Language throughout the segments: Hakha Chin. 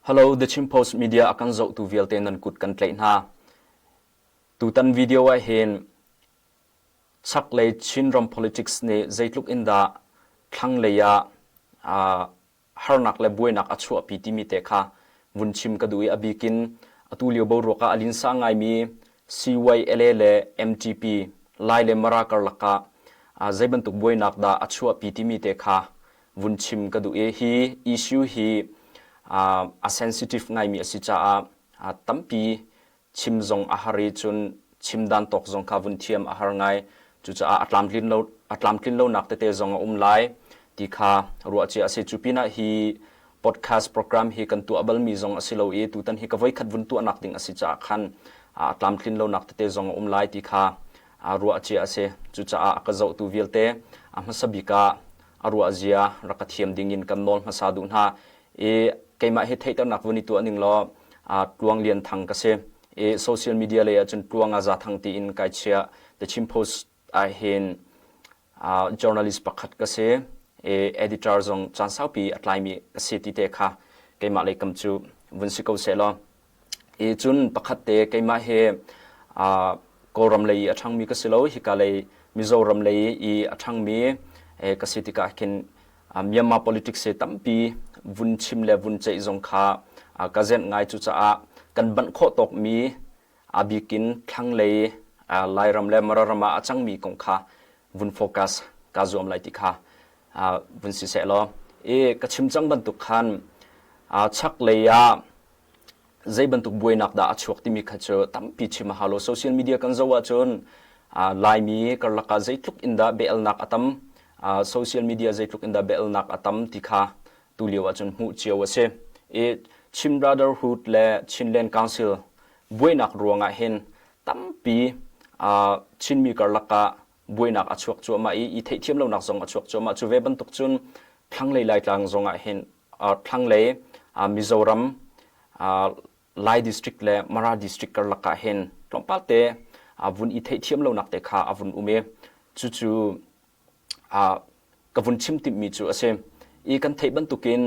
Hello, The Chin Post Media a kan zohtu vialte nan kut kan tlaih hna. Tutan video ah hin chaklei Chinram politics nih zeitluk in dah thlanglei ah harnak le buainak a chuahpi timi te kha vun chim ka duh i a bikin atu lio boruak ah a linsa ngaimi CYLA le MTP Lai le Mara karlak ah zei bantuk buainak dah a chuahpi timi te kha vun chim ka duh i hi issue hi a sensitive ngaimi a si caah tampi chim zong a har i cun chim dan tawk zong kha vun thiam a har ngai. Cucaah a tlamtlin lo a tlamtlin lonak tete zong a um lai ti kha ruah cia a si. Cu pinah hi podcast program hi kan tuah balmi zong a si lo i tutan hi ka voikhat vun tuahnak ding a si caah khan a tlamtlin lonak tete zong a um lai ti kha ruah cia a si. Cucaah a ka zohtu vialte a hmasa bik ah a ruah zia rak ka thiam ding in kan nawl hmasa duh hna. I keimah hi theihternak vun i tuah ning law Tluang Lian Thang ka si. I social media lei ahcun Tluang a za thang tiin kai chiah. The Chin Post ah hin journalist pakhat ka si. I editor zong caan saupi a tlaimi ka si ti te kha keimah lei kam cu vun si ko seh law. I cun pakhat te keimah hi Kawlram lei i a ṭhangmi ka si lo. Hika lei Mizoram lei i a ṭhangmi ka si tikah khin Myanmar politics hi tampi vun chim le vun ceih zong kha ka zenh ngai. Cucaah kan banh khawh tawkmi a bikin thlanglei Lairam le Mararam ah a cangmi kong kha vun focus kaa zuam lai ti kha vun si seh law. I ka chim cang bantuk khan chaklei ah zei bantuk buainak dah a chuak timi kha cu tampi chim a hau lo. Social media kan zoh ahcun Laimi karlak ah zeitluk in dah biaelnak a tam, social media zeitluk in dah biaelnak a tam ti kha tulio ahcun hmuh cio a si. I Chin Brotherhood le Chinland Council buainak ruangah hin tampi Chinmi karlak ah buainak a chuak cuahmah i i theihthiam lonak zong a chuak cuahmah. Cu ve bantuk cun thlanglei Laitlang zongah hin thlanglei Mizoram Lai district le Mara district karlak ah hin tlawmpal te vun i theihthiam lonak te kha a vun um i cucu ka vun chim timhmi cu a si. I kan theih bantukin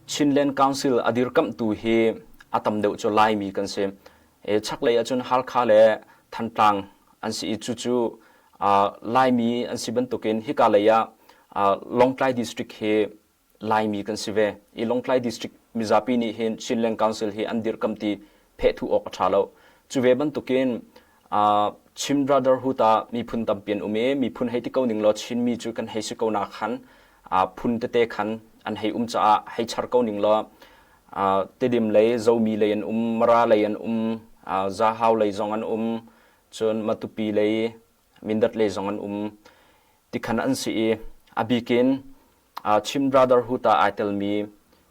Chinland Council a dirkamhtu hi a tam deuh cu Laimi kan si. Chaklei ahcun Halkha le Thantlang an si i cucu Laimi an si bantukin hika lei ah Lawngtlai district hi Laimi kan si ve. I Lawngtlai district mizapi nih hin Chinland Council hi an dirhkamh ti phehthuh awk a ṭha lo. Cu ve bantukin Chin Brotherhood ah miphun tampi an um i miphun hei ti ko ning law Chinmi cu kan hei si ko na khan phun tete khan an hei um caah hei char ko ning law Tedim lei, Zomi lei an um, Mara lei an um, Zahau lei zong an um, cun Matupi lei, Mindat lei zong an um tikhan an si i a bikin Chin Brotherhood ah ai telmi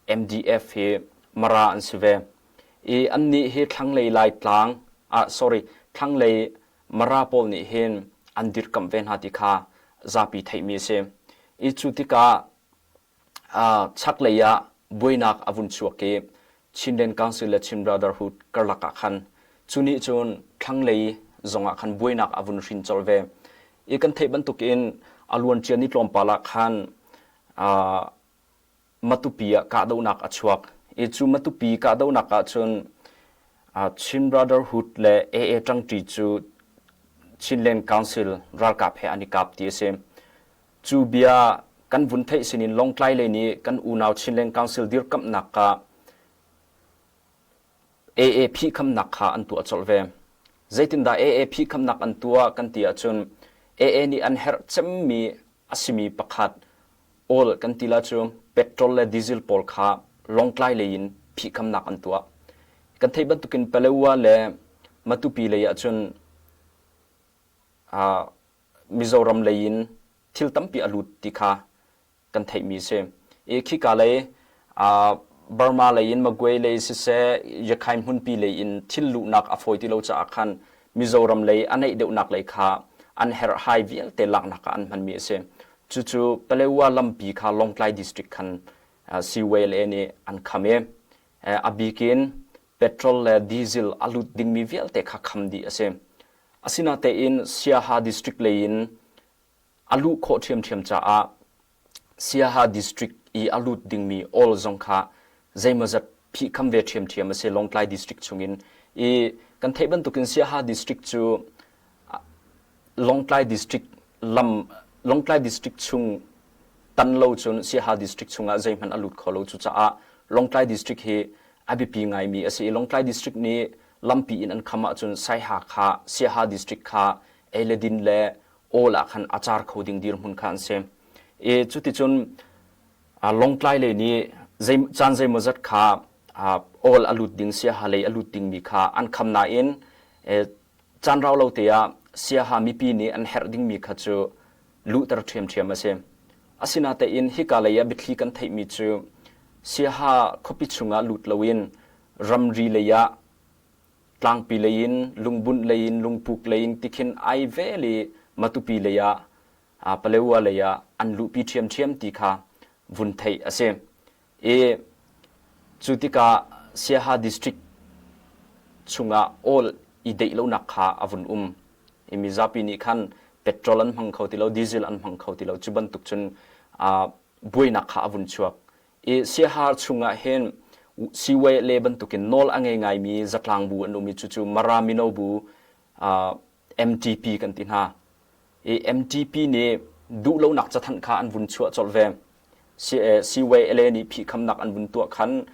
MDF hi Mara an si ve. I annih hi thlanglei Laitlang ah sorry thlanglei Mara pawl nih hin an dirkamh ve hna ti kha zapi theihmi a si. I cu tikah chaklei ah buainak a vun chuak i Chinland Council le Chin Brotherhood karlak ah khan cu nih cun thlanglei zongah khan buainak a vun hrin colh ve. I kan theih bantukin a luancia ni tlawmpal ah khan Matupi ah kahdohnak a chuak. I cu Matupi kahdohnak ah cun Chin Brotherhood le AA ṭangṭi cu Chinland Council ralkap he an i kap ti a si. Cu bia kan vun theih sinin Lawngtlai lei nih kan unau Chinland Council dirkamhnak ah AA phihkhamnak kha an tuah colh ve. Zeitindah AA phihkhamnak an tuah kan ti ahcun AA nih an herh cemmi a simi pakhat oil kan ti la cu petrol le diesel pawl kha Lawngtlai lei in phihkhamnak an tuah. Kan theih bantukin Palewa le Matupi lei ahcun Mizoram lei in thil tampi a lut ti kha kan theihmi si. I khika lei Burma lei in Magway lei siseh Yakhine hmunpi lei in thil luhnak a fawi ti lo caah khan Mizoram lei a neih deuhnak lei kha an herhhai vialte laknak ah an hmanmi a si. Cucu Palewa lampi kha Lawngtlai district khan Siway nih an kham i a bikin petrol le diesel a lut dingmi vialte kha kham dih a si. Asinatein Siaha district lei in a luh khawh ṭhiamṭhiam caah Siaha district i a lut dingmi oil zong kha zeimawzat phihkham ve ṭhiamṭhiam a si Lawngtlai district chungin. I kan theih bantukin Siaha district cu Lawngtlai district lam Lawngtlai district chung tan lo cun Siaha district chungah zeihmanh a lut kho lo. Cucaah Lawngtlai district hi a biapi ngaimi a si i Lawngtlai district nih lampi in an kham ahcun Saiha kha Siaha district kha ei le din le awl ah khan a car kho ding dirhmun kha an si. I cuticun Lawngtlai lei nih zei, caan zeimawzat kha awl a lut ding Siaha lei a lut dingmi kha an kham nain caan rau lo te ah Siaha mipi nih an herh dingmi kha cu luhter ṭhiamṭhiam a si. Asinain hika lei ah biathli kan theihmi cu Siaha khuapi chungah lut loin ramri lei ah tlangpi lei in lungbunh lei in lungpuk lei in tikhin ai vel i Matupi lei ah Palewa lei ah an luhpi ṭhiamṭhiam ti kha vun theih a si. I cu tikah Siaha district chungah awl i deih lonak kha a vun um. I mizapi nih khan petrol an hmang kho ti lo, diesel an hmang kho ti lo. Cu bantuk cun buainak kha a vun chuak. I Siaha chungah hin siway le bantukin nawl a ngei ngaimi zatlang bu an um i cucu Mara Mino bu MTP kan ti hna. I MTP nih duhlonak cathanh kha an vun chuah colh ve. CYLA nih phihkhamnak an vun tuah khan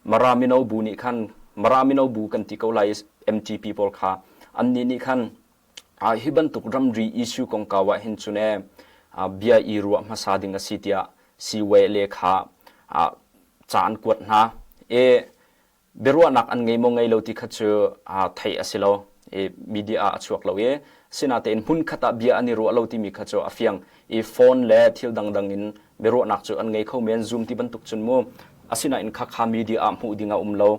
Mara mino bu nih khan Mara mino bu kan ti ko lai MTP pawl kha annih nih khan hi bantuk ramri issue kongkau ah hin cun ee bia i ruah hmasa ding a si tiah CYLA kha ca an kuat hna. I biaruahnak an ngei maw ngei lo ti kha cu theih a si lo i media ah a chuak lo i sinatein hmunkhat ah bia an i ruah lo timi kha cu a fiang i phone le thil dangdang in biaruahnak cu an ngei kho men zoom ti bantuk cun mu asinain kha kha media ah hmuh ding a um lo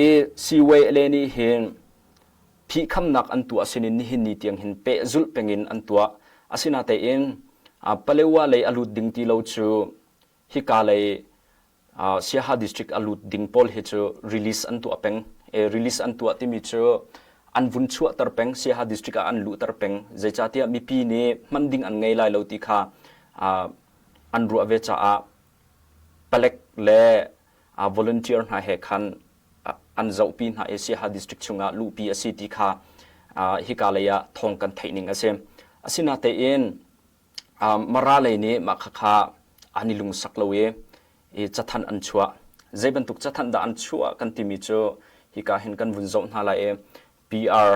i siway le nih hin phihkhamnak an tuah sinin nihin ni tiang hin pehzulh pengin an tuah asinatein Palewa lei a lut ding ti lo cu hika lei Siaha district a lut ding pawl hi cu release an tuah peng. Release an tuah timi cu an vun chuahter peng, Siaha district ah an luhter peng. Zeicahtiah mipi nih hman ding an ngei lai lo ti kha an ruah ve caah palek le volunteer hna he khan an zohpi hna i Siaha district chungah luhpi a si ti kha hika lei ah thawng kan theih ning a si. Asinatein Mara lei nih mah khakha an i lungsak lo i, i cathanh an chuah. Zei bantuk cathanh dah an chuah kan timi cu hika hin kan vun zoh hna lai i PR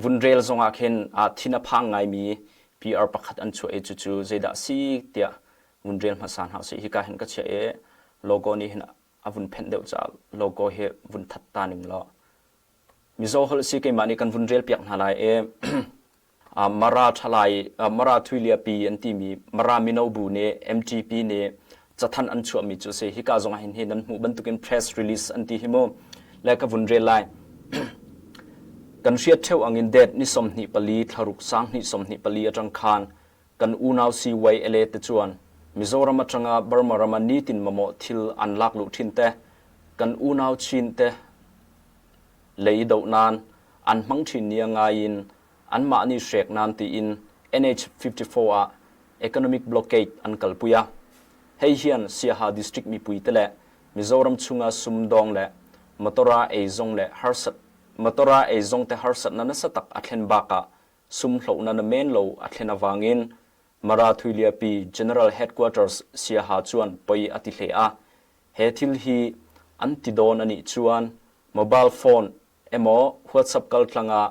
vun rel zongah khin thin a phang ngaimi PR pakhat an chuah i cucu zeidah si tiah vun rel hmasa hna usih. Hika hin ka chiah i logo nih hin a vun phenh deuh caah logo hi vun that ta ning law Mizo holh si keimah nih kan vun rel piak hna lai i Mara ṭhalai Mara Thuiliapi an timi Mara mino bu nih MTP nih cathanh an chuahmi cu a si. Hika zong ah hin hi nan hmuh bantukin press release an ti hi mu. Le ka vun rel lai. Kan hriat ṭheo angin det ni 24 thlaruk sang hnih 24 aṭang khan kan unau CYLA te chuan Mizoram aṭanga Burma ram ah nitin mamawh thil an lak luh ṭhin te kan unau Chin te lei doh nan an hmang ṭhin nia ngai in anmah nih hrek nan tiin NH54 ah economic blockade an kalpui a. Hei hian Siaha district mipui te le Mizoram chunga sumdawng le motor-a eizong le harsat motor-a eizong te harsatna nasa tak a thlen bakah sum hlohna na men lo a thlen awangin Mara Thuiliapi General Headquarters Siaha chuan poi a ti hle a. He thil hi an ti dawn anih chuan mobile phone emaw WhatsApp kaltlang ah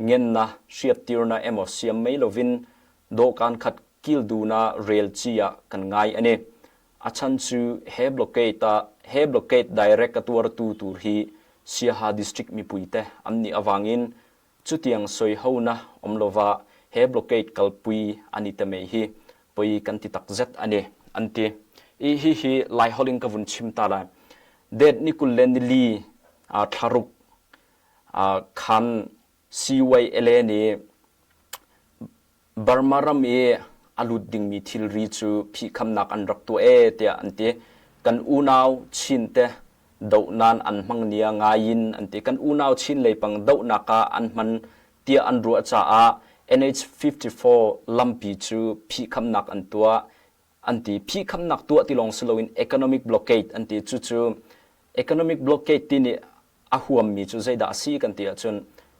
ngenna hriattirna emaw siam mai lovin dawhkan khat kil duna rel chi ah kan ngai a ni. A chan cu he blockade ah he blockade direct a tuartu tur hi Siaha district mipuite an nih awangin Chutiang sawihona awm lova he blockade kalpui a ni ta mai hi poi kan ti takzet a ni, an ti. I hihi Laiholh in ka vun chim ta lai. Det ni 20 le nili thlaruk khan CYLA nih Burma ram i a lut dingmi thilri cu phihkhamnak an rak tuah ee tiah an ti. Kan unau Chin te dohnan an hmang nia ngai in an ti. Kan unau Chin leipang dohnak ah an hman tiah an ruah caah NH54 lampi cu phihkhamnak an tuah. an ti. Phihkhamnak tuah ti lawng si loin economic blockade an ti. Cucu economic blockade ti nih a huammi cu zeidah a si kan ti ahcun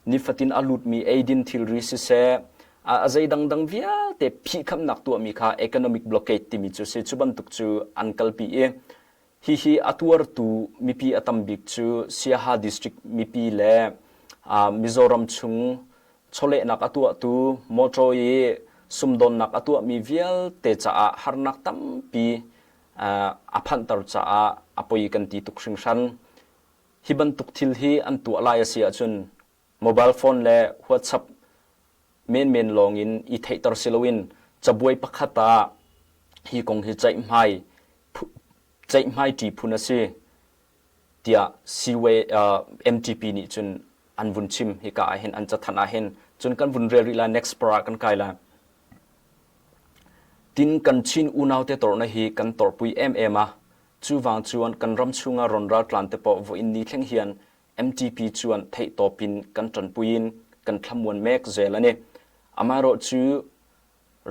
nifatin a lutmi eidin thilri siseh a zei dangdang vialte phihkhamnak tuahmi kha economic blockade timi cu si. Cu bantuk cu an kalpi i hihi a tuartu mipi a tam bik cu Siaha district mipi le Mizoram chung chawlehnak a tuahtu motor i sumdawnnak a tuahmi vialte caah harnak tampi a phanhter caah a poi kan ti tuk hringhran. Hi bantuk thil hi an tuah lai a si ahcun mobile phone le WhatsApp menmen lawngin i theihter si loin cabuai pakhat ah hi kong hi ceihmai ceihmai ṭi phun a si tiah Siway MTP nih cun an vun chim hika ah hin an cathanh ah hin cun kan vun rel rih lai next par ah kan kai lai. Tin kan Chin unau te torna hi kan torpui em em a chuvang chuan kan ram chunga ron raltlan te pawh voin ni thleng hian MTP chuan theihtawp in kan ṭanpui in kan thlamuan mek zel a ni. Amaherawhchu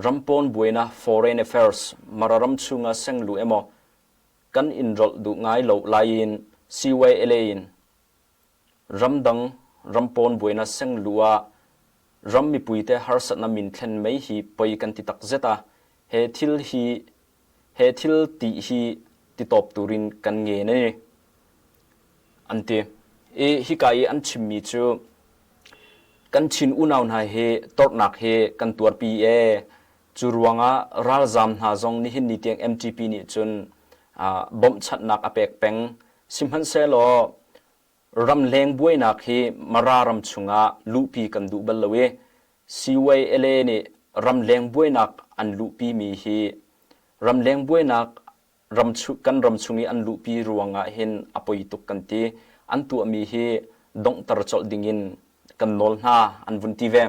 rampawn buaina foreign affairs Mara ram chunga senglu emaw kan inrawlh duh ngai lo laiin CYLA in ramdang rampawn buaina senglu ah ram mipuite harsatna min thlen mai hi poi kan ti takzet a. He thil hi he thil ti hi titawp turin kan ngen a ni. An ti. I hika i an chimmi cu kan Chin unau hna hi torhnak hi kan tuarpi ee. Cu ruangah ralzaam hna zong nihin ni tiang MTP nih cun bawmhchanhnak a pek peng. Sihmanhsehlaw ramleng buainak hi Mara ram chungah luhpi kan duh bal lo i CYLA nih ramleng buainak an luhpi mi hi ramleng buainak ram kan ram chung i an luhpi ruangah hin a poi tuk kan ti. An tuahmi hi donghter colh dingin kan nawl hna an vun ti ve.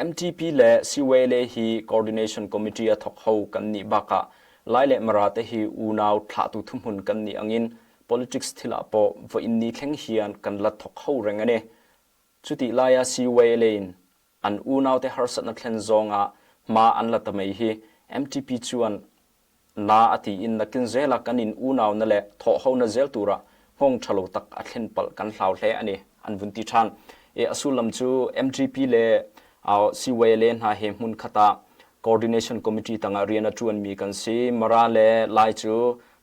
MTP le CYLA hi coordination committee a thawk ho kan nih bakah Lai le Mara te hi unau thlahtu thuhmun kan nih angin politics thil ah pawh voin ni thleng hian kan la thawk ho reng ani. Chutih lai ah CYLA in an unaute harsatnak thlen zong ah hma an la ta mei hi MTP chuan na a ti in nakin zela kan in unau na le thawhho na zel tura hngong thalo tak a thlen palh kan hlau hle ani an vun ti than e a sullam cu MTP le CYLA hna he hmun khata coordination committee tangah rian a tuan mi kan si Mara le Lai cu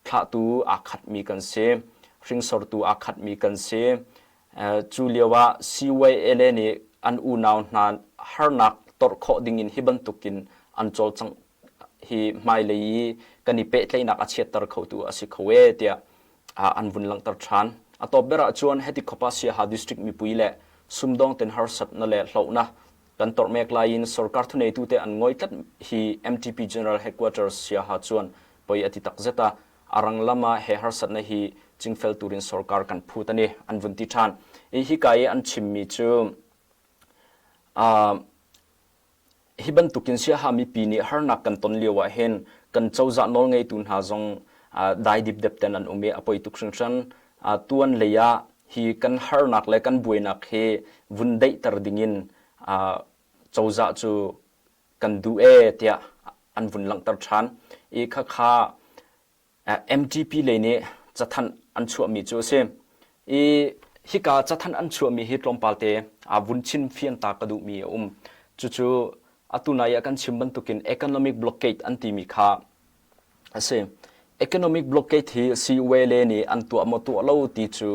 thlahtu aa khat mi kan si hringsortu aa khat mi kan si Cu lioah CYLA nih an unau hna harnak torh khawh dingin hi bantukin an cawlcangh hi hmailei i kan i pehtlaihnak a chiatter khotu a si kho ee tiah an vun langhter ṭhan. A tawp ber ahcun heti khawp ah Siaha district mipui le sumdawng ten harsatnak le hlohnak kan torh mek lai in sarkar thuneitu te an ngoi tlat hi MTP General Headquarters Siaha chuan poi a ti takzet a. A rang lam ah he harsatnak hi cingfel turin sorkar kan phut ani an vun ti ṭhan. I hika i an chimmi cu uh, hi bantukin siaha mipi nih harnak kan ton lio ah hin kan cozah nawlngeitu hna zong uh, dai dipdep ten an um i a poi tuk hringhran. Uh, tuan lei ah hi kan harnak le kan buainak hi vun daihter dingin uh, cozah cu kan duh ee tiah an vun langhter ṭhan i khakha MTP lei nih cathanh an chuahmi cu a si. I hika cathanh an chuahmi hi tlawmpal te vun chin fian ta ka duhmi a um. Cucu atu nai ah kan chim bantukin economic blockade an timi kha a si. Economic blockade hi CULA nih an tuah maw tuah lo ti cu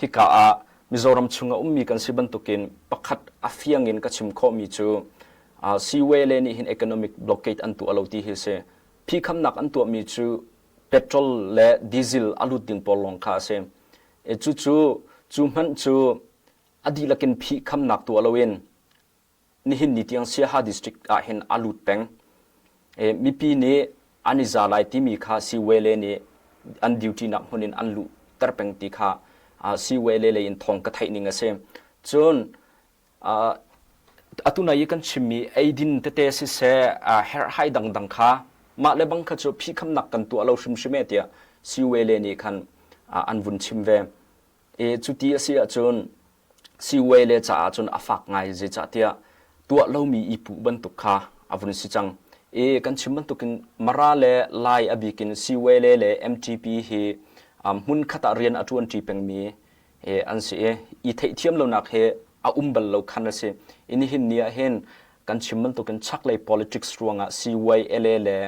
hika ah Mizoram chung a ummi kan si bantukin pakhat a fiang in ka chim khawhmi cu CULA nih hin economic blockade an tuah lo ti hi a si. Phikhamnak an tuahmi cu petrol le diesel a lut ding pawl lawng kha a si. E cucu cu hmanh cu a dihlak in phihkhamnak tuah loin nihin ni tiang Siaha district ah hin a lut peng. E, mipi nih an i za lai timi kha Siwele nih an duty nak hmun in an luhter peng ti kha uh, Siwele lei in thawng ka theih ning a si. Cun uh, atu nai i kan chimmi eidin tete siseh uh, herhhai dangdang kha mah le bang kha cu phihkhamnak kan tuah lo hrimhrim e tiah Siwele nih khan uh, an vun chim ve. E, cuti a si ahcun Siwei le caah cun a fak ngai zeicahtiah tuah lomi i puh bantuk kha a vun si cang. I kan chim bantukin Mara le Lai a bikin CYLA le MTP hi hmun khat ah rian a ṭuanṭi pengmi an si i i theihthiam lonak hi a um bal lo khan a si. I nihin ni ah hin kan chim bantukin chaklei politics ruangah CYLA le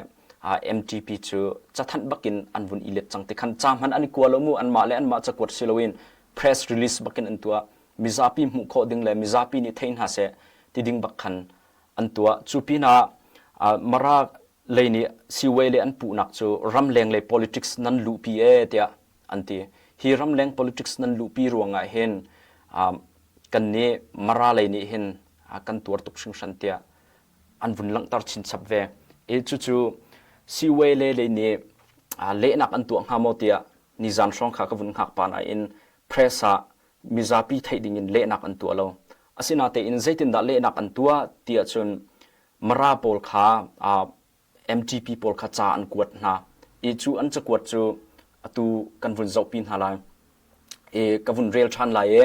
MTP cu cathanh bakin an vun i let cang ti khan ca hmanh an i kua lo mu anmah le anmah cakuat si loin press release bakin an tuah mizapi hmuh khawh ding le mizapi nih thei hna seh ti ding bak khan an tuah. Cu pinah Mara lei nih Siwei le an puhnak cu ramleng lei politics nan luhpi ee tiah an ti. Hi ramleng politics nan luhpi ruangah hin kan nih Mara lei nih hin kan tuar tuk hringhran tiah an vun langhter chinchap ve. I cucu Siwei le lei nih lehnak an tuah hnga maw tiah nizan hrawng kha ka vun hngak pa nain press ah mizapi theih dingin lehnak an tuah lo. Asinain zeitindah lehnak an tuah ti ahcun Mara pawl kha MTP pawl kha ca an kuat hna i cu an cakuat cu atu kan vun zohpi hna lai. I ka vun rel ṭhan lai i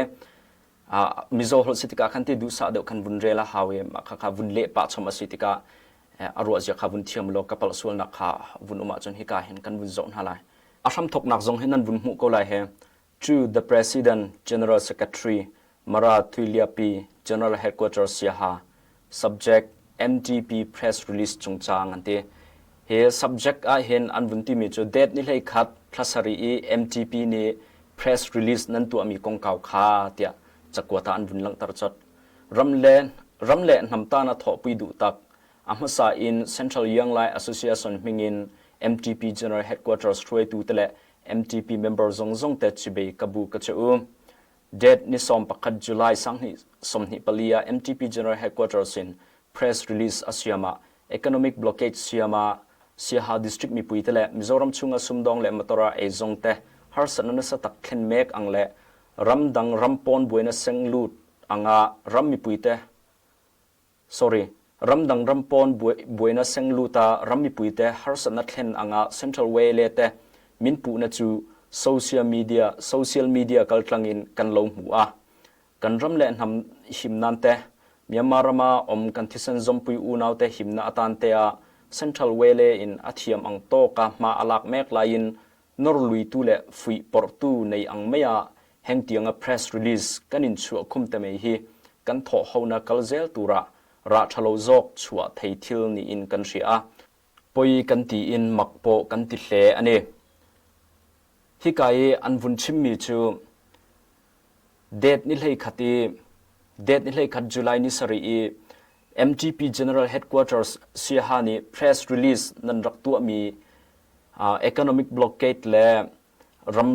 Mizo holh si tikah khan ti duhsah deuh khan vun rel a hau i mah kha vun leh pah chom a si tikah a ruahzia kha vun thiam law ka palh sualnak kha vun um ahcun hika hin kan vun zoh hna lai. A hramthawknak zong hi nan vun hmuh ko lai he. To the President, General Secretary, Mara Thuiliapi, General Headquarters Siaha, Subject MTP Press Release chungchang an ti. Hi subject ah hin an vun timi cu date ni hlei khat thla sarih i MTP nih press release nan tuahmi kongkau kha tiah cakuat ah an vun langhter chot. Ram le ram le hnam tan a thawhpui duh tak. A hmasa in Central Young Lai Association hmingin MTP General Headquarters hruaitu te le MTP member zongzong te chibei ka bu ka che u. Date ni 11 July 2024 ah MTP General Headquarters in press release a siam ah economic blockade siam ah Siaha district mipui te le Mizoram chunga sumdawng le motor ah eizong te harsatna nasa tak thlen mek ang le ramdang ram pawn buaina seng lut anga ram mipui te Sorry, ramdang ram pawn buaina seng lut ah ram mipuite harsatnak thlen anga Central Wale te min puhna cu social media social media kaltlang in kan lo hmu a. Kan ram le hnam himnan te, Myanmar ram ah om kan thisen zawmpui unau te himna atan te ah Central Wale in a thiam ang tawka hma a lak mek laiin nawrluitu le fuihporhtu nei ang mai ah hengtiang a press release kan in chuah khum te mai hi kan thawh hona kal zel turah rah ṭhalo zawk chuah thei thil niin kan hria a. Poi kan ti in mak pawh kan ti hle a ni. Hika i an vun chimmi cu date ni 11 i date ni 11 July ni sarih i MTP General Headquarters Siaha nih press release nan rak tuahmi economic blockade le ram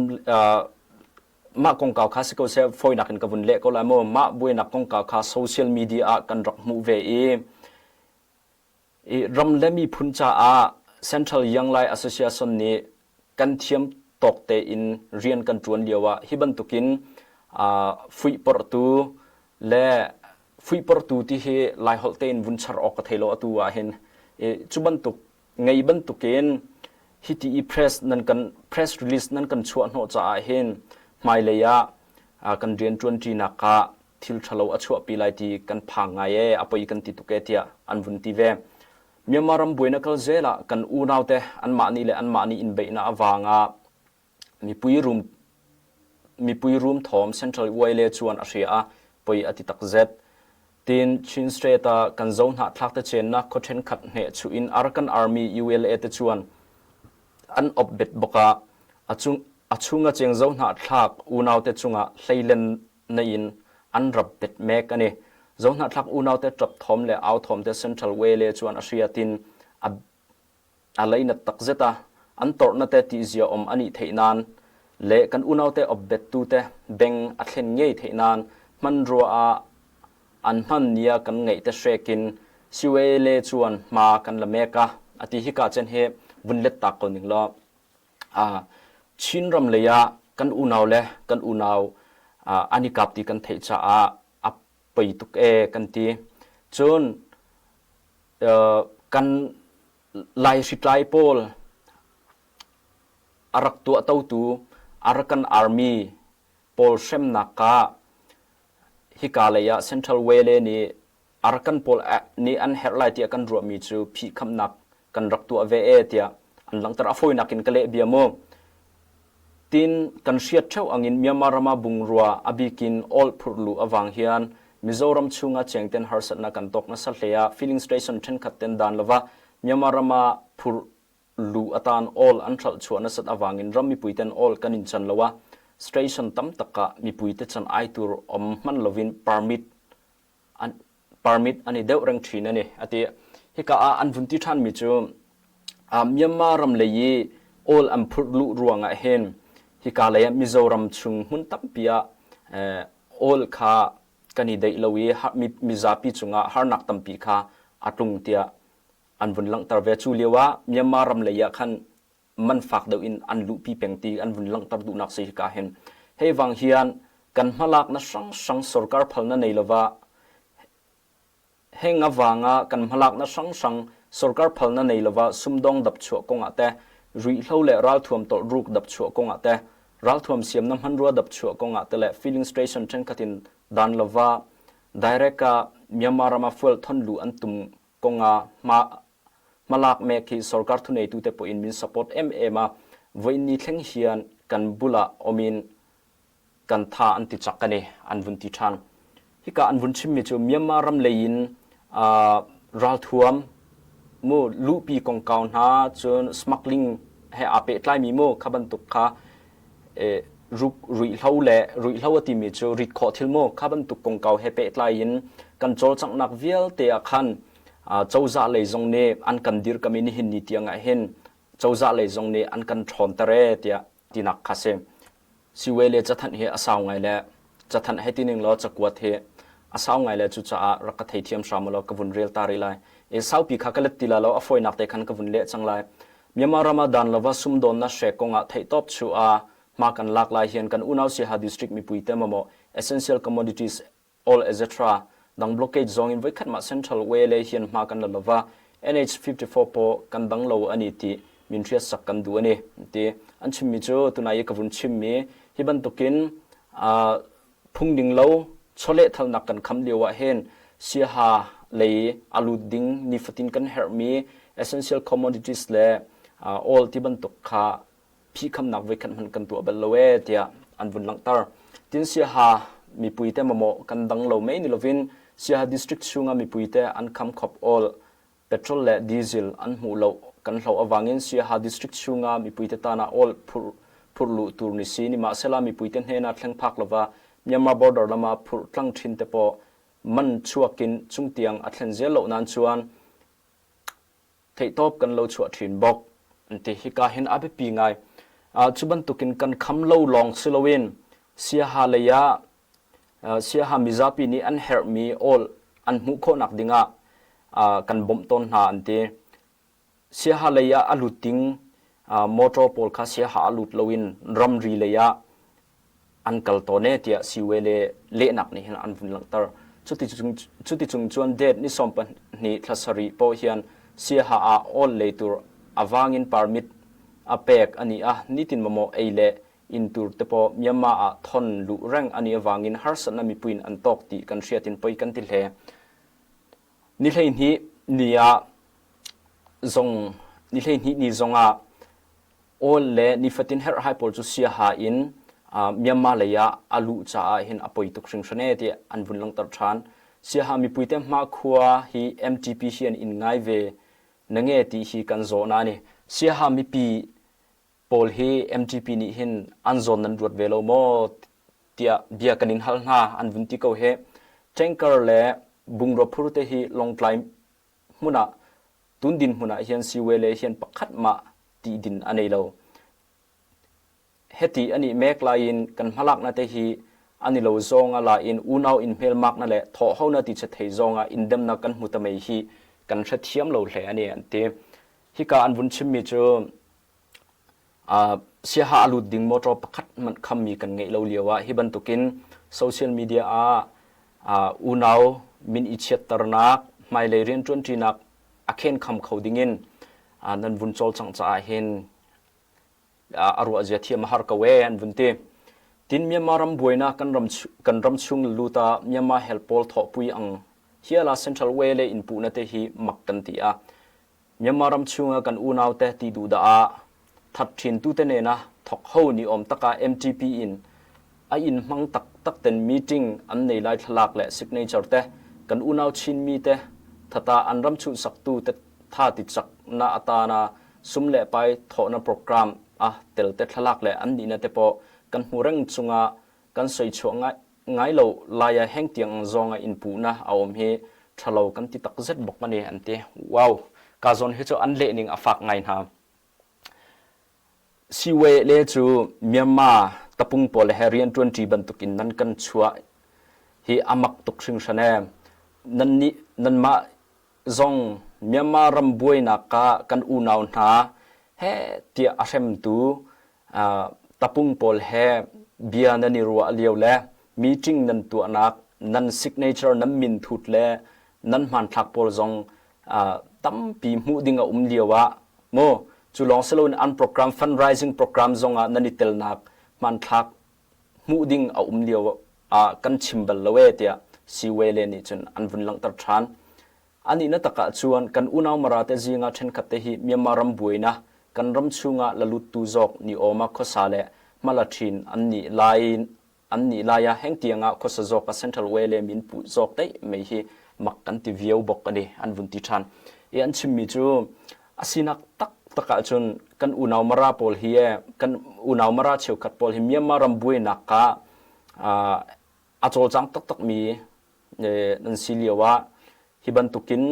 mah kongkau kha si ko seh fawinak in ka vun leh ko lai mu mah buainak kongkau kha social media ah kan rak hmuh ve i i ram le miphun caah Central Young Lai Association nih kan thiam tawk tein rian kan ṭuan lio ah hi bantukin fuihporhtu le fuihporhtu ti hi Laiholh tein vun char awk ka thei lo atu ah hin cu bantuk ngei bantukin hiti i press nan kan press release nan kan chuah hnawh caah hin hmailei ah kan rian ṭuanṭinak ah thil ṭhalo a chuahpi lai ti kan phang ngai ee a poi kan ti tuk ee tiah an vun ti ve. Myanmar ram buaina kal zel ah kan unau te anmah nih le anmah nih in beihnak avang ah mipui rum mipui rum thawm Central Uaile chuan a hria a poi a ti takzet. Tin Chin State ah kan zo hnahthlak te chennak khaw ṭhenkhat hneh chuh in Arakan Army ULA te chuan an op bet bawk ah a chung a chung a cheng zo hnahthlak unau te chungah hleilen na in an rap bet mek ani. Zohnahthlak unaute ṭap thawm le au thawm te Central Wele chuan a hriat in a a leinat takzet a, an torhna te tihzia awm anih theih nan le kan unaute awpbettu te beng a thlen ngei theih nan hmanrua ah an hman nia kan ngaih te hrekin Siwele chuan hma kan la mek a ati hika chen hi vun let tak ko ning law Chinram lei ah kan unau le kan unau an i kap ti kan theih caah a poi tuk ee kan ti. Cun kan Lai hritlai pawl a rak tuahtotu Arakan Army pawl hremnak ah hika lei ah Central Wele nih. Arakan pawl nih an herh lai tiah kan ruahmi cu phihkhamnak kan rak tuah ve e tiah an langhter. A fawinak in ka leh bia mu. Tin kan hriat ṭheo angin Myanmar ram ah bungrua a bikin awl phurh luh awang hian Mizoram chungah chengten harsatnak kan tawk nasa hle ah filling station ṭhenkhat ten dan lova Myanmar ram ah phurh luh atan awl an hralh chuah nasat awangin ram mipui ten awl kan in chan lo a station tam tak ah mipui te chan ai tur om hman lovin permit an permit an i deuh reng ṭhin a ni a ti. Hika ah an vun ti ṭhanmi cu Myanmar ram lei i awl an phurh luh ruangah hin hika lei ah Mizoram chung hmun tampi ah awl kha kan i deih lo i mizapi cungah harnak tampi kha a tlung tiah an vun langhter ve. Cu lio ah Myanmar ram lei ah khan man fak deuh in an luhpi peng ti an vun langhter duhnak si hika hin. Hei vang hian kan hmalakna hranghrang sorkar phalna nei lova heng awanga kan hmalakna hranghrang sorkar phalna nei lova sumdawng dapchuah kongah te ruihhlo le ralthuam tawlh ruk dapchuah kongah te ralthuam siamna hmanrua dapchuah kongah te le filling station thenkhatin dan lova direct a Myanmar rama fuel thon lu an tum kongah hma Hmalak mek hi sorkar thuneitute pawhin min support em em a, vawiin ni thleng hian kan bulah awmin kan tha an ti chak a ni, an vun ti ṭhan. Hika an vun chimmi cu Myanmar ram lei in ralthuam mu luhpi kongkau hna cun smuggling he aa pehtlaimi mu kha bantuk kha ruihhlo le ruihhlo a timi cu rit khawh thil mu kha bantuk kongkau he pehtlai in kan cawlcanghnak vialte ah khan cozah lei zong nih an kan dirkam i nihin ni tiang ah hin cozah lei zong nih an kan ṭhawnter ee tiah tinak kha si. Siwei le cathanh hi a sau ngai le cathanh hei ti ning law cakuat hi a sau ngai le cucaah rak ka theithiam hram law ka vun rel ta rih lai. E saupi kha ka let ti la lo a fawinak te khan ka vun leh cang lai. Myanmar ram ah dan lova sumdawnnak hrek kongah theihtawp chu a hma kan lak lai hian kan unau Siaha district mipui te mamawh essential commodities all etc. Dang blockade zong in voikhat mah Central way lei hian hma kan la lova NH54 pawh kan dang lo ani ti min hriat sak kan duh ani ti an chimmi cu tunai i ka vun chimmi hi bantukin phungning lo chawlehthalnak kan kham lio ah hin siaha lei a lut ding nifatin kan herhmi essential commodities le all ti bantuk kha phihkhamnak voikhat hmanh kan tuah bal lo ee tiah an vun langhter. Tin Siaha mipui te mamawh kan dang lo mei ni lovin Siaha district chungah mipui te an kham khop all petrol le diesel an hmuh lo kan hlo awangin Siaha district chungah mipui te tana all phur phurh luh tur ni si nimahsela mipui te hnena thleng phak lova Myanmar border lama phurh tlang thin te pawh man chuakin chungtiang a thlen zel loh nan chuan Theihtawp kan lo chuah ṭhin bawk an ti. Hika hin a biapi ngai. Cu bantukin kan kham lo lawng si loin Siaha lei ah Siaha mizapi nih an herhmi awl an hmuh khawhnak dingah kan bawmh tawn hna an ti. Siaha lei ah a lut ding motor pawl kha Siaha ah lut loin ramri lei ah an kal tawn e tiah siwe le lehnak nih hin an vun langhter. Cuti cung cun date ni 12 thla sarih paoh hian Siaha ah awl lei tur a vangin permit a pek ani a nitin mamawh ei le inn tur te pawh Myanmar ah thon luh reng ani avangin harsatna mipuiin an tawk ti kan hriatin poi kan ti hle. Ni 12 ni ah zong ni 12 ni zong ah Awl le nifatin herhhai pawl cu siaha in Myanmar lei ah a luh caah hin a poi tuk hringhran ee tiah an vun langhter ṭhan. Siaha mipuite hmakhua hi MTP hi an in ngai ve na nge ti hi kan zawhna a ni. Siaha mipi pawl hi MTP nih hin an zawn nan ruat ve lo maw tiah bia kan in hal hna an vun ti ko hih. Tanker le bungraw phur te hi Lawngtlai hmun ah tun dinhmun ah hian siwe le hian pakhat mah ti din a nei lo. Heti ani mek lai in kan hmalakna te hi ani lo zawng a la in unau in hmelmakna le thawhhona ti che thei zawnga indemna kan hmu ta mai hi kan hrethiam lo hle ani an ti. Hika an vun chimmi cu Siaha a lut ding motor pakhat hmanh khammi kan ngeih lo lio ah hi bantukin social media ah unau min i chiatternak, hmailei rianṭuanṭinak a khenkham kho dingin nan vun cawlcangh caah hin a ruahzia thiam a har ko ee an vun ti. Tin Myanmar ram buainak kan ram kan ram chung lut ah Myanmar hel pawl thawhpui ang. Hiala Central Way le in puhna te hi mak kan ti a. Myanmar ram chunga kan unau te ti duhdah ah that ṭhin tu te nena thok ho ni awm taka MTP in a in hmang tak tak ten meeting an nei lai thlalak le signature te kan unau Chinmi te thata an ram chuhsak tu te tha ti chak na atana sum le pai thawhna program a tel te thlalak le an nihna te pawh kan hmu reng chunga kan soi chuah ngai ngai lo laia heng tiang ang zawnga in puhna a awm hi ṭhalo kan ti tak zet bawk ani an ti. Wow! Ka zawn hi cu an leh ning a fak ngai hna. Siwe le cu Myanmar tapung pawl he rianṭuanṭi bantukin nan kan chuah hi a mak tuk hringhran ee. Nan nih nanmah zong Myanmar ram buainak ah kan unau hna he tiah a hremtu tapung pawl he bia nan i ruah lio le meeting nan tuahnak nan signature nan minthut le nan hmanthlak pawl zong tampi hmuh ding a um lio ah mu cu lawng si loin an program fundraising program zong ah nan i telnak hmanthlak hmuh ding a um lio ah kan chim bal lo e tiah Siwele nih cun an vun langhter ṭhan. Anih na tak ahcun kan unau Mara te zing ah ṭhenkhat te hi Myanmar ram buaina kan ram chungah la luttu zawk ni awm ah khuasa le hmala ṭhin an nih lai an nih lai ah hengtiang ah khuasa zawk a Central Wele min puh zawk daih mai hi mak kan ti viau bawk ani an vun ti ṭhan. I an chimmi cu a sinak taktak ahcun kan unau Mara pawl hi kan unau Mara cheukhat pawl hi Myanmar ram buainak ah a cawlcang taktakmi nan si lio ah hi bantukin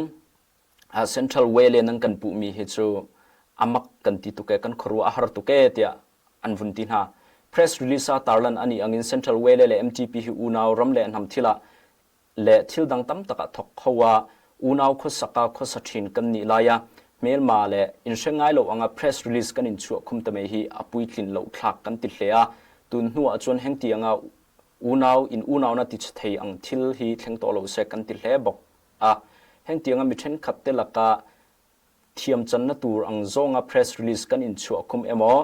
Central Way le nan kan puhmi hi cu a mak kan ti tuk e kan khuaruah a har tuk e tiah an vun ti hna. Press release ah tarlan ani angin Central Way le MTP hi unau ram le hnam thil ah le thil dang tam tak ah thok kho ah unau khuasak ah khuasa ṭhin kan nih lai ah hmelma le in hre ngai lo anga press release kan in chuah khum te mai hi a puitlin lo thlak kan ti hle a tun hnu ah cun heng tiang ah unau in unau na ti thei ang thil hi thleng to lo se kan ti hle bawk a heng tiang a mi thenkhat te laka thiam chan na tur ang zawnga press release kan in chuah khum emaw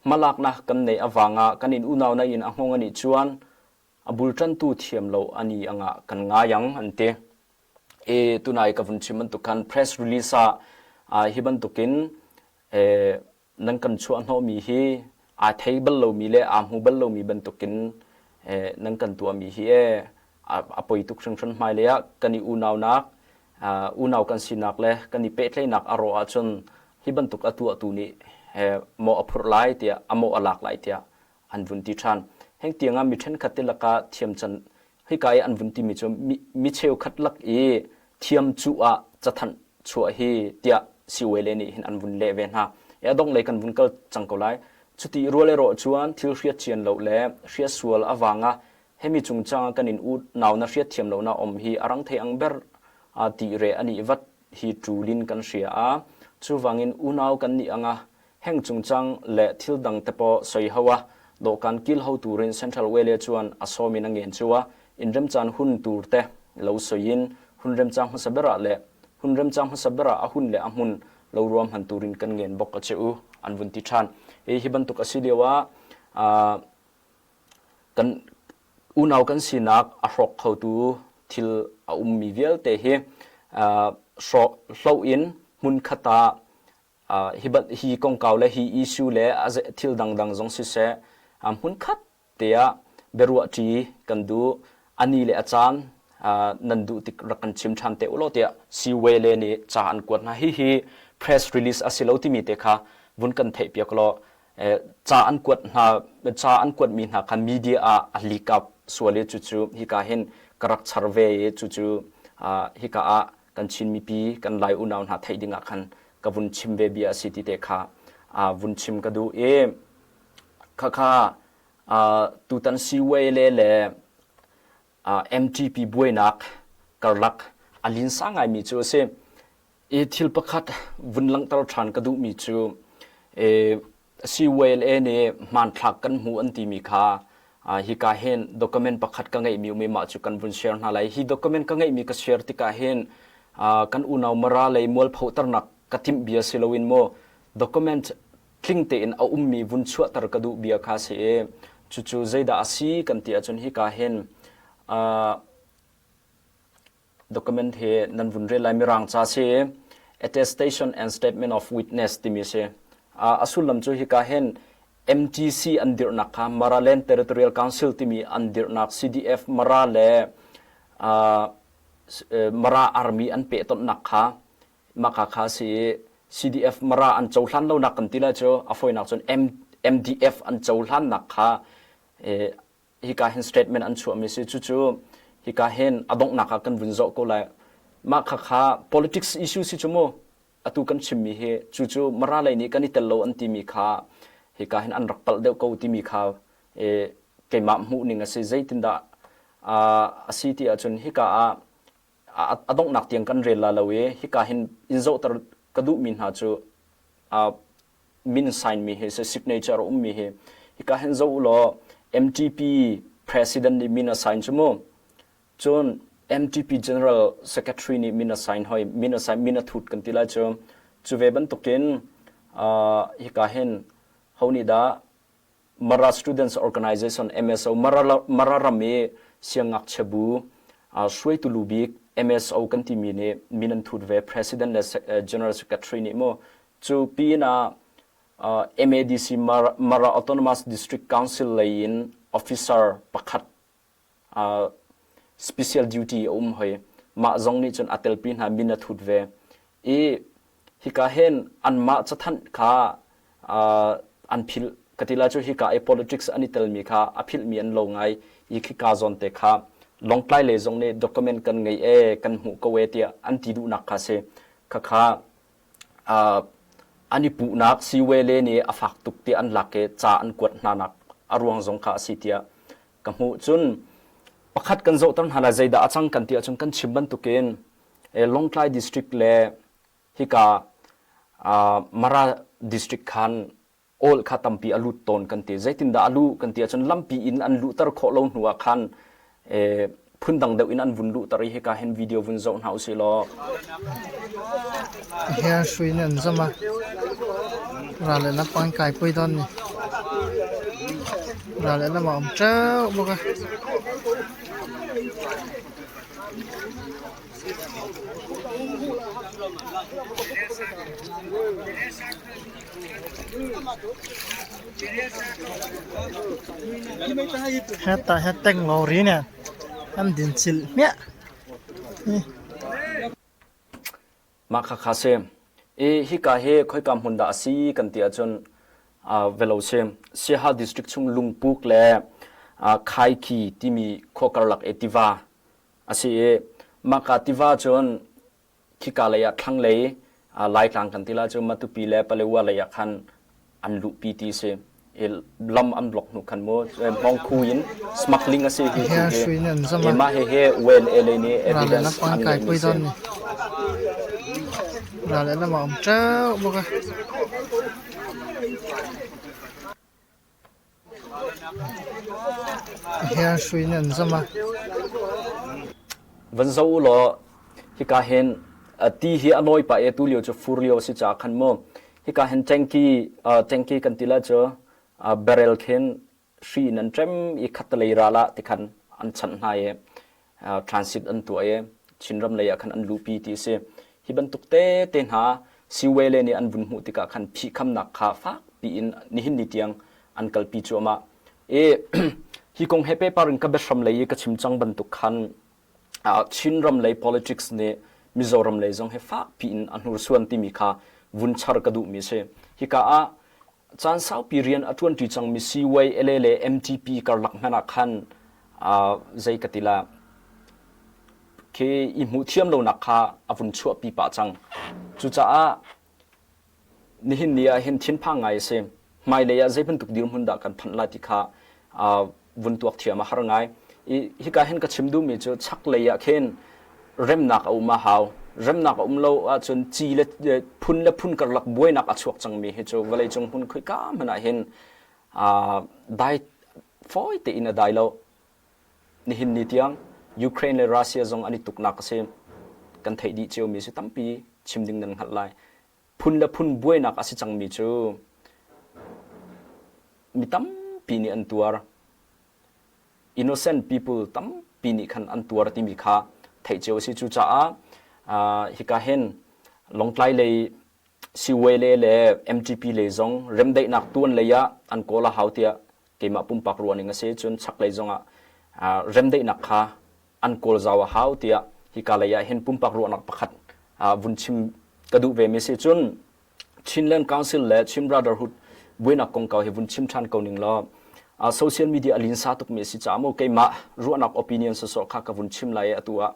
hmalakna kan nei awanga kan in unau na in a nghong ani chuan a bulṭantu thiam lo ani angah kan ngai ang an ti. E tunai ka vun chim bantuk khan press release ah hi bantukin nan kan chuah hnawhmi hi aa thei bal lomi le aa hmu bal lomi bantukin nan kan tuahmi hi e a poi tuk hringhran hmailei ah kan i unaunak unau kan sinak le kan i pehtlaihnak a rawh ahcun hi bantuk a tuahtu nih mawh a phurh lai tiah a mawh a lak lai tiah an vun ti ṭhan. Heng tiangah mi ṭhenkhat te lakah thiamcan hika i an vun timi cu mi cheukhat lak i thiam cuh ah cathanh chuah hi tiah siwele nih hin an vun leh ve hna. E a dongh lei kan vun kal cang ko lai. Cuti rual erawh chuan thil hriat cian lo le hriat sual awanga hemi chungchang kan in u nau na hriat thiam lo na om hi arang thei ang ber a ti re ani vat hi ṭulin kan hria a. Chuvangin unau kan nih anga Heng chungchang le thil dang te pawh sawi ho a, dawhkan kil ho turin Central Wale chuan a sawmin a ngen chu a, inremchan hun tur te lo sawiin hun remchang hmasa berah leh hun remchang hmasa berah a hun leh a hmun lo ruahman turin kan ngen bawk a che u an vun ti ṭhan. Hi hi bantuk a si lio ah kan unau kan sinak a hrawk khotu thil a ummi vialte hi hrawh hloh in hmunkhat ah hi hi kongkau le hi issue le thil dangdang zong siseh hmunkhat te ah biaruahṭi kan duh ani le a caan nan duh tik rak kan chim ṭhan te ulaw tiah Siwele nih ca an kuat hna hihi press release a si lo timi te kha vun kan theih piak law ca an kuat hna ca an kuat mi hna kha media ah a leak up sual i cucu hika hin ka rak char ve i cucu hika ah kan Chin mipi kan Lai unau hna theih ding ah khan ka vun chim ve bia a si ti te kha vun chim ka duh i khakha tutan Siway le le MTP buainak karlak a linsa ngaimi cu a si. I thil pakhat vun langhter ṭhan ka duhmi cu CYLA nih hmanthlak kan hmu an timi kha hika hin document pakhat ka ngeihmi um i mah cu kan vun share hna lai. Hi document ka ngeihmi ka share tikah hin kan unau Mara lei mualphoternak ka timh bia si loin maw document tling tein a ummi vun chuahter ka duh bia kha si i cucu zeidah a si kan ti ahcun hika hin. Document hi nan vun rel lai mirang ca si attestation and statement of witness timi si. A sullam cu hika hin MTC an dirhnak kha Maraland Territorial Council timi an dirhnak CDF Mara le Mara Army an pehtonhnak kha maka kha si i CDF Mara an cohlan lonak kan ti lai cu a fawinak cun MDF an cohlannak kha hika hin statement an chuahmi si cucu hika hin a donghnak ah kan vun zoh ko lai mah kha kha politics issue si cu mu atu kan chimmi hi cucu Mara lei nih kan i tel lo an timi kha hika hin an rak palh deuh ko timi kha keimah hmuh ning a si zeitindah a si ti ahcun hika ah a donghnak tiang kan rel la lo i hika hin in zohter ka duhmi hna cu min sign mi hi signature a ummi hi hika hin zoh u law MTP president nih min a sign cu mu cun MTP general secretary nih min a sign hoi min a sign min a thut kan ti lai cu cu ve bantukin hika hin ho nih dah Mara Students Organization MSO Mara, Mara ram i siangngakchia bu hruaitu lu bik MSO kan timi nih min an thut ve President le General Secretary nih mu cu pin ah MADC Mara, Mara Autonomous District Council lei in officer pakhat special duty a um hoi. Mah zong nih cun a telpi hna min a thut ve. I hika hin anmah cathanh kha an philh ka ti lai cu hika i politics an i telmi kha a philhmi an lo ngai i khika zawn te kha Lawngtlai lei zong nih document kan ngei e kan hmuh ko e tiah an ti duhnak kha si. Khakha an i puhnak siwele nih a fak tuk ti an lak i ca an kuat hna nak a ruang zong kha a si tiah ka hmuh. Cun pakhat kan zohter hna lai zeidah a cang kan ti ahcun kan chim bantukin Lawngtlai district le hika Mara district khan awl kha tampi a lut tawn kan ti. Zeitindah a luh kan ti ahcun lampi in an luhter khawh lo hnu ah khan phundang deuh in an vun luhter i hika hin video vun zoh hna usih law. Hian hrui in an zam a, ral lehlam pang in kaipui dawn a ni. Ral lehlam ah a awm teuh bawk a. Hetah hian tank lorry nen an din chilh hmiah. Mah khakha si. I hika hi khoika hmun dah a si kan ti ahcun velo si. Siaha district chung Lungpuk le Khaikhi timi khua karlak i tiva a si i mahka tiva cun khika lei ah thlanglei Laitlang kan ti la cu Matupi le Palewa lei ah khan an luhpi ti si i lam an block hnu khan mu hmawngkhu in smuggling a si hi Hian hrui in an zam a. mah he he UNLA nih Ral evidence lehlam pang an in ngeihmi kaipui si. dawn ni. Ral lehlam ah a um teuh bawk a. Hian hrui in an zam a. Van zoh u law hika hin ti hi a nawi pah i tu lio cu fur lio a si caah khan mu hika hin tanki tanki kan ti la cu barrel khin hri in an ṭem i khattelei ral ah tikhan an chanh hna i transit an tuah i Chinram lei ah khan an luhpi ti a si. Hi bantuk tete hna Siwele nih an vun hmuh tikah khan phihkhamnak kha fakpi in nihin ni tiang an kalpi cuahmah. I hi kong he pehpar in ka biahram lei i ka chim cang bantuk khan Chinram lei politics nih Mizoram lei zong hi fakpi in a hnursuan timi kha vun char ka duhmi a si. Hika ah caan saupi rian a ṭuanṭi cangmi CYLA le MTP karlak hmanh ah khan zei ka ti la khi i hmuh thiam lonak kha a vun chuahpi pah cang. Cucaah nihin ni ah hin thinphang ngai a si. Hmailei ah zei bantuk dirhmun dah kan phanh lai ti kha vun tuak thiam a har ngai. I hika hin ka chim duhmi cu chaklei ah khin remnak a um a hau. Remnak a um lo ahcun ci le phun le phun karlak buainak a chuak cangmi hi cu vawleicung hmun khoika hmanh ah hin dai fawi tein a dai lo. Nihin ni tiang Ukraine le Russia zong an i tuknak a si. Kan theih dih ciomi si tampi chim ding nan hngalh lai. Phun le phun buainak a si cangmi cu mi tampi nih an tuar. Innocent people tampi nih khan an tuar timi kha Theih cio a si. Cucaah hika hin Lawngtlai lei Siwele le MTP lei zong remdaihnak tuan lei ah an kawl a hau tiah keimah pumpak ruahning a si. Cun chaklei zongah remdaihnak kha an kawl zau a hau tiah hika lei ah hin pumpak ruahnak pakhat vun chim ka duh ve mi si. Cun Chinland Council le Chin Brotherhood buainak kongkau hi vun chim ṭhan ko ning law social media a linsa tukmi a si caah mu keimah ruahnak opinion sawsawh kha ka vun chim lai i atu ah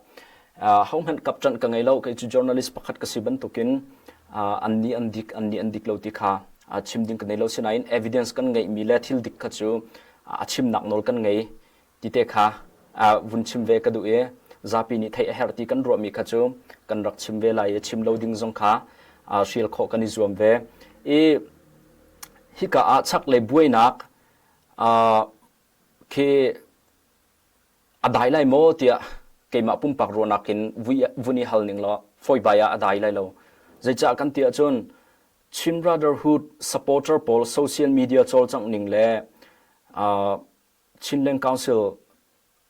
hohmanh kap ṭanh ka ngei lo. Kei cu journalist pakhat ka si bantukin an nih an dik, an nih an dik lo ti kha chim ding ka nei lo. Sinain evidence kan ngeihmi le thil dik kha cu a chimnak nawl kan ngei ti te kha vun chim ve ka duh i zapi nih theih a herh ti kan ruahmi kha cu kan rak chim ve lai i chim lo ding zong kha hrial khawh kan i zuam ve. I hika ah chaklei buainak khi a dai lai maw tiah keimah pumpak ruahnak in vun i hal ning law fawibai ah a dai lai lo. Zeicah kan ti ahcun Chin Brotherhood supporter pawl social media cawlcangh ning le Chinland Council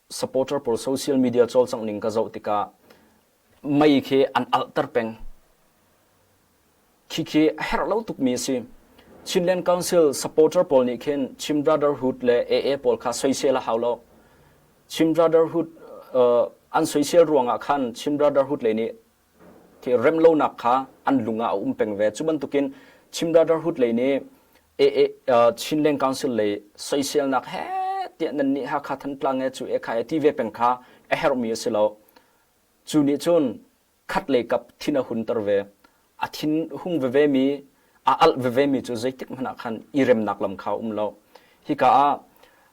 supporter pawl social media cawlcangh ning ka zoh tikah mei khi an alhter peng. Khi khi a herh lo tukmi a si. Chinland Council supporter pawl nih khin Chin Brotherhood le AA pawl kha soisel a hau lo. Chin Brotherhood an soisel ruangah khan Chin Brotherhood lei nih khi remlonak kha an lung ah a um peng ve. Cu bantukin Chin Brotherhood lei nih Chinland Council lei soiselnak he tiah nan nih Hakha Thantlang e cu e kha e ti ve peng kha a herhmi a si lo. Cu nih cun khat lei kap thin a hunter ve. A thin hung veve mi, a alh veve mi cu zeitik hmanh ah khan i remnak lam kha a um lo. Hika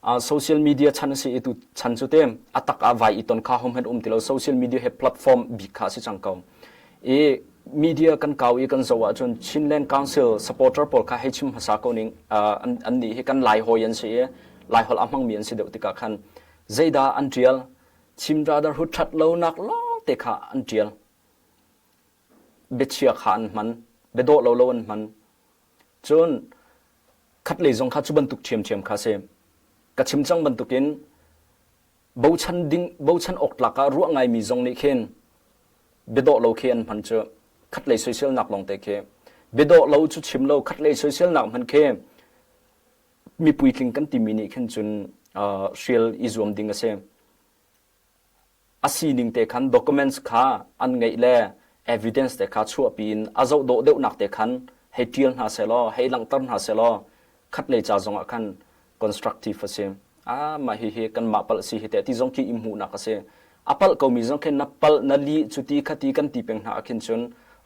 ah social media chan a si i tu chan cu te a tak ah vai i ton kha hohmanh um ti lo. Social media he platform bik kha a si cang ko. I media kan kau i kan zoh ahcun Chinland Council supporter pawl kha hei chim hmasa ko ning. An nih hi kan Lai hawi an si i Laiholh a hmangmi an si deuh tikah khan zeidah an ṭial? Chin Brotherhood ṭhat lonak lawng te kha an ṭial. Biachia kha an hman, biadawh lo lo an hman. Cun khatlei zong kha cu bantuk ṭhiamṭhiam kha si. Ka chim cang bantukin bochan ding bochan awk tlak ah ruah ngaimi zong nih khin biadawh lo khi an hman cu. Khatlei soiselnak lawng te khi biadawh lo cu chim lo, khatlei soiselnak hman khi mi puitling kan timi nih khin cun hrial i zuam ding a si. A sining te khan documents kha an ngeih le evidence te kha chuahpi in a zoh dawh deuhnak te khan hei ṭial hna sehlaw, hei langhter hna sehlaw khatlei ca zongah khan constructive a si. Ah, mah hihi kanmah palh si hi teh ti zong khi i hmuhnak a si. A palh komi zong khi na palh, na lih, cuti khati kan ti peng hna ah khin cun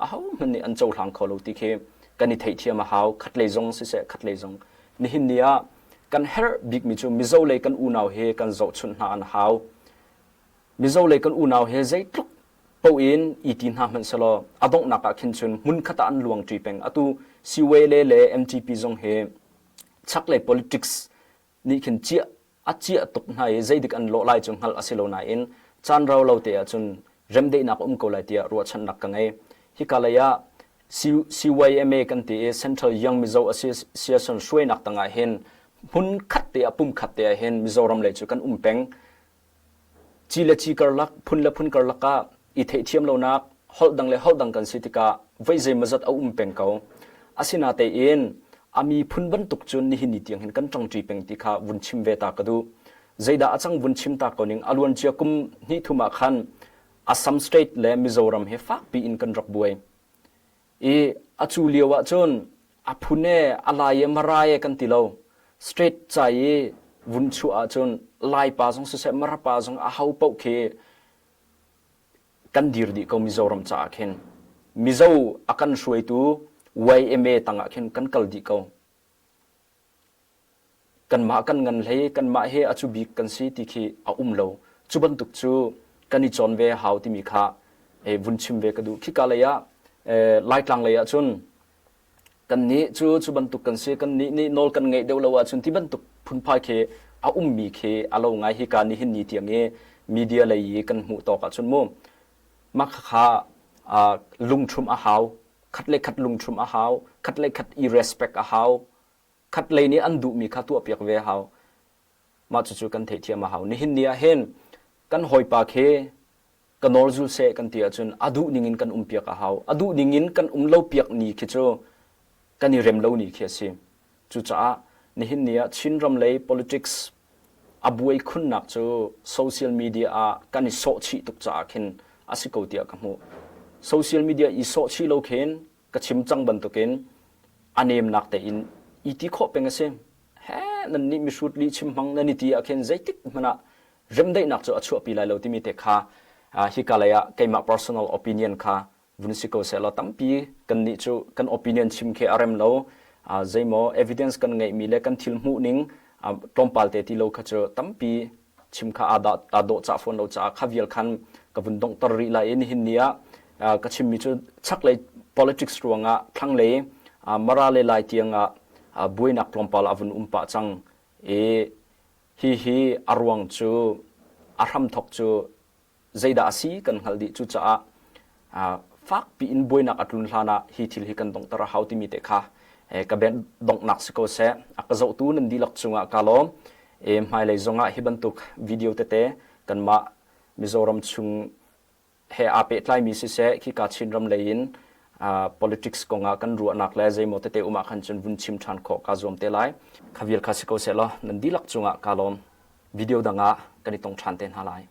ahohmanh nih an cohlang kho lo ti khi kan i theihthiam a hau. Khatlei zong siseh, khatlei zong. Nihin ni ah kan herh bikmi cu Mizo lei kan unau he kan zohchunh hna an hau. Mizo lei kan unau he zeitluk paoh in i ti hna hmanh selaw a donghnak ah khin cun hmunkhat ah an luangṭi peng. Atu CWLA le MTP zong hi chaklei politics nih khin ciah a ciah tuk hna i zeidik an lawh lai cu hngalh a si lo nain caan rau lo te ahcun remdaihnak a um ko lai tiah ruahchannak ka ngei. Hika lei ah CYMA kan ti i Central Young Mizo Association hruainak tangah hin hmun khat te ah pum khat te ah hin Mizoram lei cu kan um peng. Ci le ci karlak, phun le phun karlak ah i theihthiam lonak, holh dang le holh dang kan si tikah voi zeimawzat a um peng ko. Asinatein a miphun bantuk cun nihin ni tiang hin kan ṭangṭi peng ti kha vun chim ve ta ka duh. Zeidah a cang vun chim ta ko ning. A luancia kum hnih thum ah khan Assam state le Mizoram he fakpi in kan rak buai. I a cu lio ah cun a phun e, a lai e, Mara e kan ti lo. State ca i vun chuah ahcun Laipa zong siseh, Mara pa zong a ho paoh khi kan dir dih ko Mizoram caah khin. Mizo a kan hruaitu YMA tangah khin kan kal dih ko. Kanmah kan ngan hlei, kanmah he a cu bik kan si ti khi a um lo. Cu bantuk cu kan i cawn ve hau timi kha vun chim ve ka duh. Khika lei ah Laitlang lei ah cun kannih cu cu bantuk kan si, kannih nih nawl kan ngeih deuh lo ahcun ti bantuk phunphai khi a ummi khi a lo ngai. Hika nihin ni tiang i media lei i kan hmuh tawk ahcun mu mah khakha lungṭhum a hau, khat le khat lungṭhum a hau, khat le khat i respect a hau, khat lei nih an duhmi kha tuahpiak ve a hau. Mah cucu kan theihthiam a hau. Nihin ni ah hin kan hawipa khi. Ka nawl zul seh kan ti ahcun a duh ning in kan um piak a hau. A duh ning in kan um lo piak ni khi cu kan i rem lo ni khi a si. Cucaah nihin ni ah Chinram lei politics a buai khunnak cu social media ah kan i sawhchih tuk caah khin a si ko tiah ka hmuh. Social media i sawhchih lo khin ka chim cang bantukin a nemnak tein i ti khawh peng a si. He nan nih mihrut lih chim hmang nan i ti ah khin zeitik hmanh ah remdaihnak cu a chuahpi lai lo timi te kha hika lei ah keimah personal opinion kha vun si ko sehlaw tampi kannih cu kan opinion chim khi a rem lo. Zeimaw evidence kan ngeihmi le kan thil hmuh ning tlawmpal te ti lo kha cu tampi chim kha aa dawh cah fawn lo caah kha vial khan ka vun donghter rih lai i nihin ni ah ka chimmi cu chaklei politics ruangah thlanglei Mara le Lai tiang ah buainak tlawmpal a vun um pah cang i hihi a ruang cu a hramthok cu zeidah a si kan hngalh dih. Cucaah fakpi in buainak a tlun hlan ah hi thil hi kan donghter a hau timi te kha ka donghnak si ko seh. A ka zohtu nan dihlak cungah ka lawm. E hmailei zongah hi bantuk video tete kanmah Mizoram chung he aa pehtlaimi siseh khika Chinram lei in politics kongah kan ruahnak le zeimaw tete um ah khan cun vun chim ṭhan khawh kaa zuam te lai. Kha vial kha si ko seh law nan dihlak cungah kaa lawm. Video dang ah kan i tong ṭhan te hna lai.